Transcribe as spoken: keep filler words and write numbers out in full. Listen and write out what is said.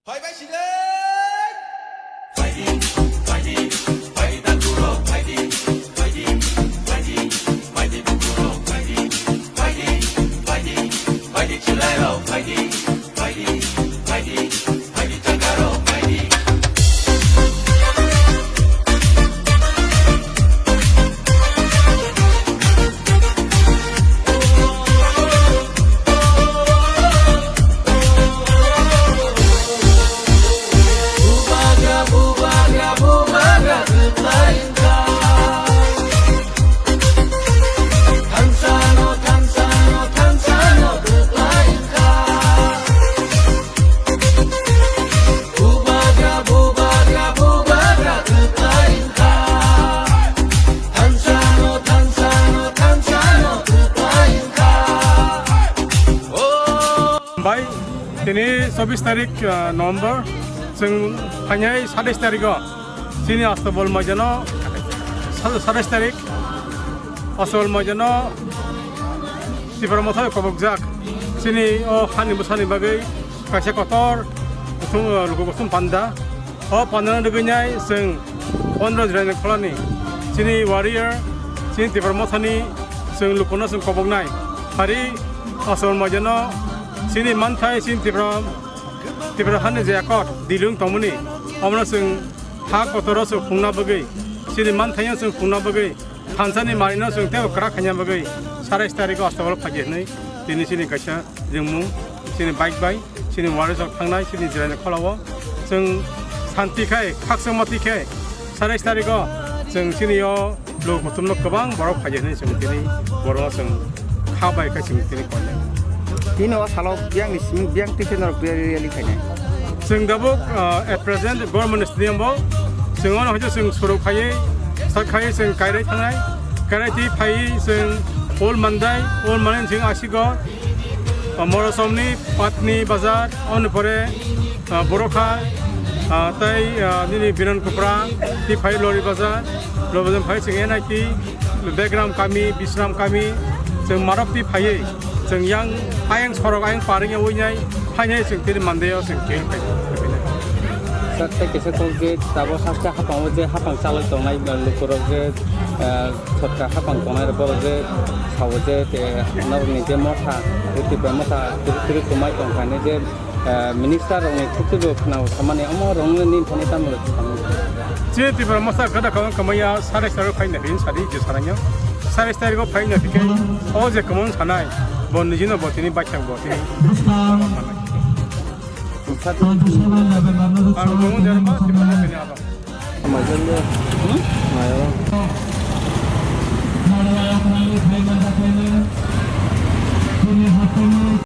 Phaibai sile! Phaidi, phaidi, phaidi da guro, phaidi, phaidi, phaidi, phaidi da guro, phaidi, phaidi, phaidi, phaidi chulai rok, phaidi, phaidi, phaidi, phaidi chakaro, phaidi. Bai, tini chobbish tarik, ah, November, chwng phainai satais tariko chini Astabol maidano, sa-, satais tarik Astabol maidano Tipra Motha kobokjak chini o hani bwsani bagwi kaisa kotor kuthum, ah, luku kuthum panda. O pandano rwgwinai chwng pondro Jirai Kholani chini warrior, chini Tipra Mothani chwng lukuno chwng koboknai. Phari Astabol maidano chini manthai chini Tipra, Tipra hani je akot dilung tongmani, omono chwng ha kotoro chwng phungna bagwi, chini manthaino chwng phungna bagwi, thansani marino chwng teibo kwrak khaina bagwi satais tariko Astabol phaiya hinwi tini chini kaisa ringmung, chini bike bai, chini warriors rok thangnai, chini Jirai Kholao. Chwng santi khai, khakchangma twi khai, satais tariko chwng chini o luku kuthumno kwbang borok phaiya hinwi chwng tini borokno chwng kha bai khe chwng tini koinai. Tini o salo biyangni simi biyang twi khe norok rally khainai. Chwng tabuk, ah, at present government stadium bo chwng ono hwnkhe chwng suru khaiwi sak khaiwi chwng Kairai thangnai, Kairai twi phaiwi chwng Old Mandai, Old Mandai chwng Asigor, ah, Morosomni, Patni Bazar, aboni pore, ah, Borokha, ah, tei, ah, nini Biran Kupra, tei phai Lori Bazar, Lori Bazar phai chwng N I T, Begram Kami, Bisram Kami, chwng Marok tei phaiwi, chwng yang ayang sorok ayang paring ya winai, phainai chwng tini Monday o chwng twi phai. Sir, tei kisa kok je tabuk haste hapang o je hapang chalai tongnai lukurok je, ah, sotka hapang tongnai rok borok je sao je, te norokni je motha, Tipra motha, tiri tiri kumai tongkha hinwi je, eh, minister rokni thukti bo khwnao samani omo rokno nini thani tamo rok samani. Chini Tipra motha gada kama kamaya satais tariko phaina hin sadi je sarangya. Satais tariko phaina thike o je kamon sanai bo nijino bo tini baithang bo tini. Sir. Ang bo mo jara ma Tipra motha ni aba. Majang de. Hmm? Majang.